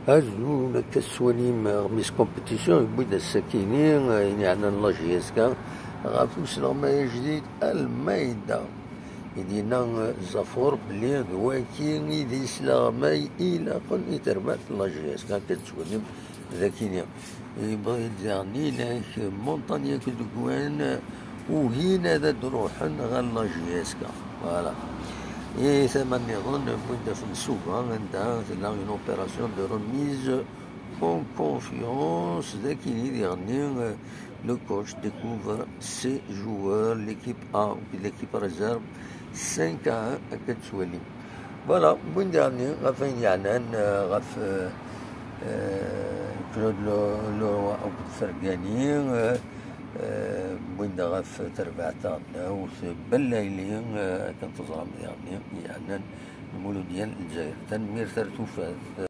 أزول كسواليم غميس compétition يبويد السكيني يعني عندنا la JSK غاف وسلغماي جديد المايدة يدينا زافور بلي ذواكي يدي سلغماي إلى قل يتربات la JSK كتسواليم ذاكيني يبغي يعني لك مونطانيا كدكوان وهنا ذا دروحن غا la JSK. voilà. إيه ثم النظام بويدا في السوق عندها لا une opération de remise en confiance. ذاك اللي يغني le coach découvre ses joueurs, l'équipe A, l'équipe réserve, 5 à 1 كتولي. voilà. بوين يعني غف يعني غف كلود لو فرقاني وين غف تربعتا بلايلي كنتظرم يعني المولودية الجزائر تنمير ترتوفات.